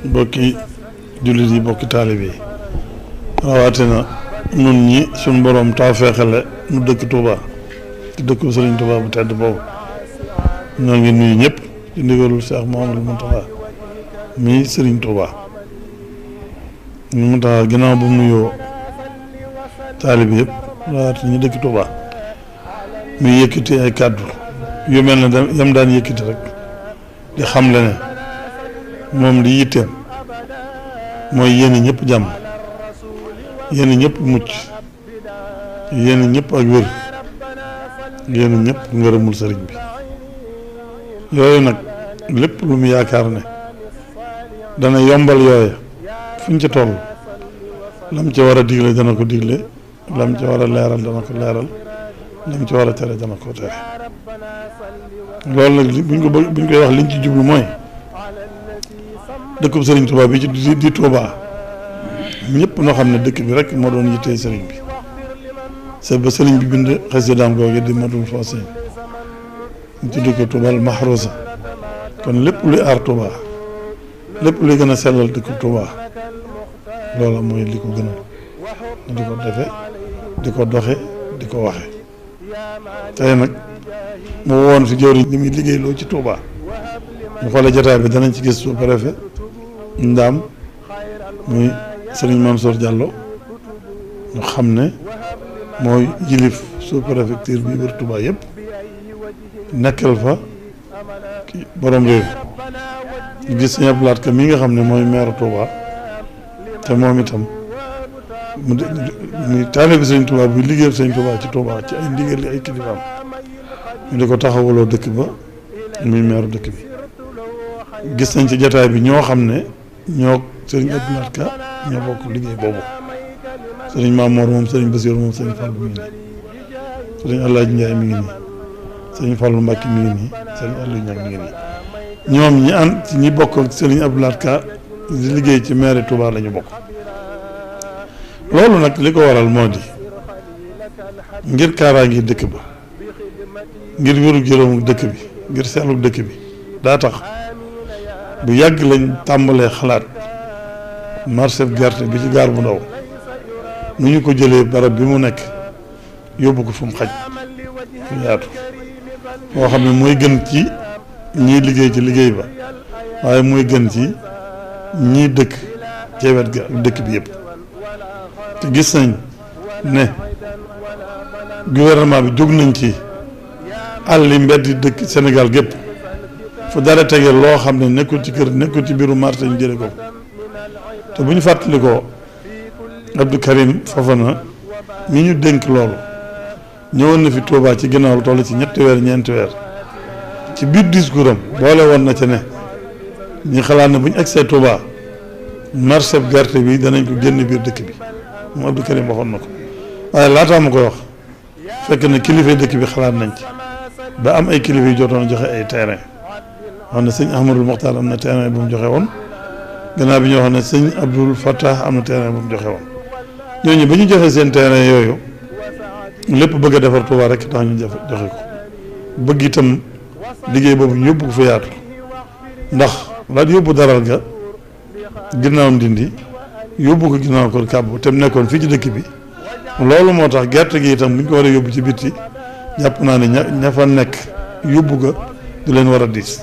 bokki jullit yi bokki taalibe yi rawatina nun ñi suñ boroom tawfeexale nu dëkk Touba ci dëkk Sëriñ Touba bu tedd boobu ñoo ngi nuyu ñëpp ci ndigalul Cheikh Mouhamadou Mountakha mi Sëriñ Touba ñu Mountakha ginnaaw bu mu nuyoo taalibe yëpp rawatina ñu dëkk Touba muy yëkkati ay kàddu yu mel ne yam daan yëkkati rek di xamle ne moom li yitteem mooy yéene ñëpp jàmm yéene ñëpp mucc yéene ñëpp ak wér yéene ñëpp ngërëmul sëriñ bi yooyu nag lépp lu mu yaakaar ne dana yombal yooya fuñ ca toll lam ca war a digle dana ko digle lam ca war a leeral dana ko leeral lam ca war a tere dana ko tere loolu nag buñ koy wax liñ ci jublu mooy dëkkub sëriñ Touba bi ci di Touba ñëpp noo xam ne dëkk bi rek moo doon yittee sëriñ bi c'est ba sëriñ bi bind xasidaam googu di matul foosi ñu tudd ko Touba al Mahrousa kon lépp luy aar Touba lépp luy gën a sellal dëkkub Touba loola mooy li ko gënal di ko defe di ko doxe di ko waxe tey nag mu woon fi jëwriñ li muy liggéeyloo ci Touba ñu xoolee jotaay bi danañ ci gis sous-préfet Ndaam muy sëriñ Mansour Diallo ñu xam ne mooy yilif sous-préfecture bi wër Touba yëpp nekkal fa borom réew ñu gis sëñ Abdou Lahad Ka mi nga xam ne mooy maire Touba te moom itam muy taalibe sëñ Touba buy liggéeyal sëñ Touba ci Touba ci ay ndigal li ay kilifaam ñu di ko taxawaloo dëkk ba muy maire dëkk bi gis nañ ci jataay bi ñoo xam ne ñoo sëriñ Abdou Lahad Ka ñoo bokk liggéey boobu sëriñ Mamour moom sëriñ Bassirou moom sëriñ Fallou mi ngi nii sëriñ Alaaji Ndiaye mi ngi nii sëriñ Fallou Mbacke mi ngi nii sëriñ Aliou Niang mi ngi nii ñoom ñi ànd ci ñi bokk ak sëriñ Abdou Lahad Ka di liggéey ci maire Touba la ñu bokk loolu nag li ko waral moo di ngir kaaraangi dëkk ba ngir wéru juróomu dëkk bi ngir seetlu dëkk bi daa tax bu yàgg lañ tàmbalee xalaat marché gerte bi ci gaar bu ndaw nu ñu ko jëlee barab bi mu nekk yóbbu ko fu mu xaj fu yaatu foo xam ne mooy gën ci ñiy liggéey ci liggéey ba waaye mooy gën ci ñiy dëkk ci wet ga ak dëkk bi yëpp te gis nañ ne gouvernement bi jóg nañ ci àlli mbedd dëkk Sénégal gépp fu dara tegee loo xam ne nekkul ci kër nekkul ci biiru marché ñu jële ko te bu ñu fàttalikoo Abdou Karim Fofana mi ñu dénk loolu ñëwoon na fi Touba ci ginnaaw lu toll ci ñetti weer ñeenti weer ci biir discours am boole woon na ca ne ñu xalaat ne bu ñu agsee Touba marché gerte bi danañ ko génn biir dëkk bi moom Abdou Karim waxoon na ko waaye laataa ma koy wax fekk na kilifa dëkk bi xalaat nañ ci ba am ay kilifa yu jotoon joxe ay terrain wax ne sëñ Ahmadul Mokhtar am na terrain bu mu joxe woon gannaaw bi ñu wax ne sëñ Abdoul Fattah am na terrain bu mu joxe woon ñooñu ba ñu joxe seen terrain yooyu lépp bëgg a defar Touba rek tax ñu joxe ko bëgg itam liggéey boobu ñu yóbbu ko fa yaatu ndax laat yóbbu daral ga ginnaawam dindi yóbbu ko ginnaaw ko kàbbu te mu nekkoon fii ci dëkk bi loolu moo tax gerte gi itam bu ñu ko war a yóbbu ci bitti jàpp naa ne ña fa nekk yóbbu ga du leen war a diis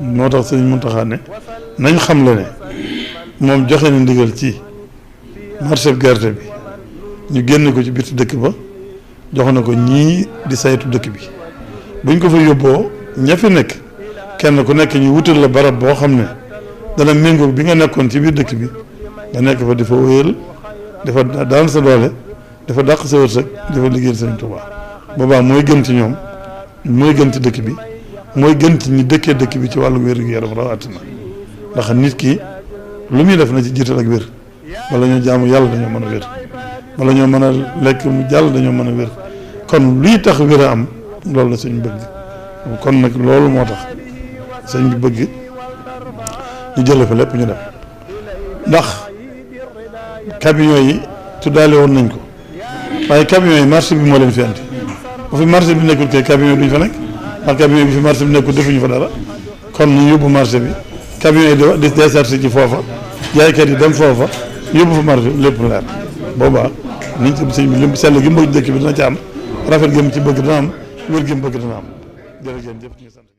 moo tax sëñ Mountakha ne nañ xam la ne moom joxe na ndigal ci marché gerte bi ñu génn ko ci bitti dëkk ba jox na ko ñii di saytu dëkk bi buñ ko fa yóbboo ña fi nekk kenn ku nekk ñu wutal la barab boo xam ne dana méngoog bi nga nekkoon ci biir dëkk bi nga nekk fa di fa wéyal dafa daan sa doole dafa dàq sa wërsëg dafa liggéeyal Sëriñ Touba boobaa mooy gën ci ñoom mooy gën ci dëkk bi mooy gën ci ñi dëkkee dëkk bi ci wàllu wér-gu-yaram rawatina ndax nit ki lu muy def na ci jiital ak wér wala ñoo jaamu yàlla dañoo mën a wér wala ñoo mën a lekk mu jàll dañoo mën a wér kon luy tax wér a am loolu la sëñ bëgg kon nag loolu moo tax sëñ bi bëgg ñu jële fa lépp ñu dem ndax camion yi tuddaale woon nañ ko waaye camion yi marché bi moo leen fi andi bu fi marché bi nekkul kay camion duñ fa nekk ndax camion bi fi marché bi nekkul defuñu fa dara kon ñu yóbbu marché bi camion yi di déserté ci foofa jaaykat yi dem foofa yóbbu fa marché lépp leer boobaa niñ ci sëñ bi lim sell gi mbëgg dëkk bi dina ci am rafet gi mu ci bëgg dina am wér gi mu bëgg dina am jërëjëf.